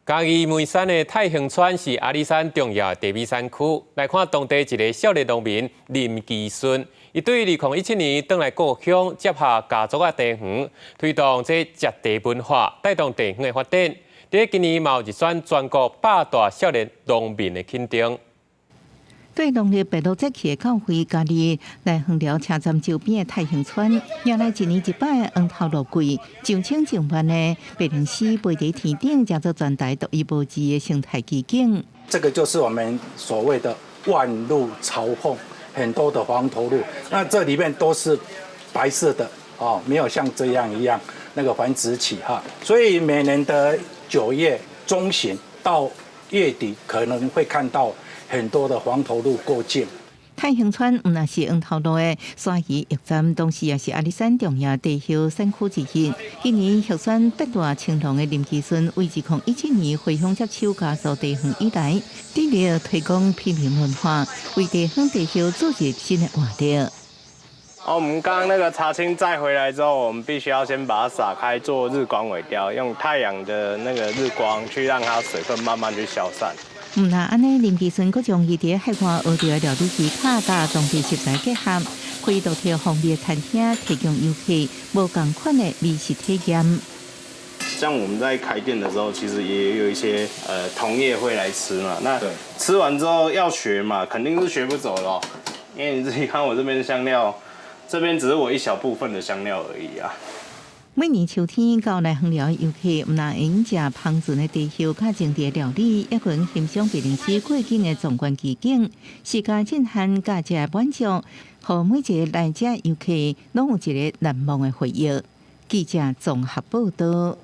嘉義梅山的太興村是阿里山重要的茶米產區。來看當地一個少年農民林基順，伊對2017年轉來故鄉接下家族的茶園，推動這食茶文化，帶動地方的發展。佇今年嘛有入選全國百大少年農民的肯定。對農曆白露節氣的教會，嘉義來枋寮車站周邊的太興村，迎來一年一擺的黃頭露季，上千上萬的白鷺鷥飛佇天頂，成做全台獨一無二的生態奇景。這個就是我們所謂的萬鷺朝鳳，很多的黃頭鷺，那這裡面都是白色的哦，沒有像這樣一樣那個繁殖期哈，所以每年的9月中旬到月底可能會看到很多的黃頭鷺過境。太興村毋但是黃頭鷺的徙移驛站，同時也是阿里山重要茶葉產區之一。今年獲選百大青農的林基順，為2017年回鄉接手家族茶園以來，致力推廣品茗文化，為地方茶葉注入新的活力。哦，我們剛剛那個茶青摘回來之後，我們必須要先把它撒開做日光萎凋，用太陽的那個日光去讓它水分慢慢去消散。毋但按呢，林基順閣將伊佇海外學著的料理技巧佮當地食材結合，開獨特風味的餐廳，提供遊客無仝款的美食體驗。像我們在開店的時候，其實也有一些同業會來吃嘛。那吃完之後要學嘛，肯定是學不走咯。因為你自己看我這邊的香料，這邊只是我一小部分的香料而已啊。每年秋天到來枋寮遊客，毋但會用食芳醇的茶葉、佮精緻的料理，抑閣會欣賞白鷺鷥過境的壯觀奇景，視覺震撼佮食的滿足，予每一个來遮遊客攏有一个難忘的回憶。記者綜合報道。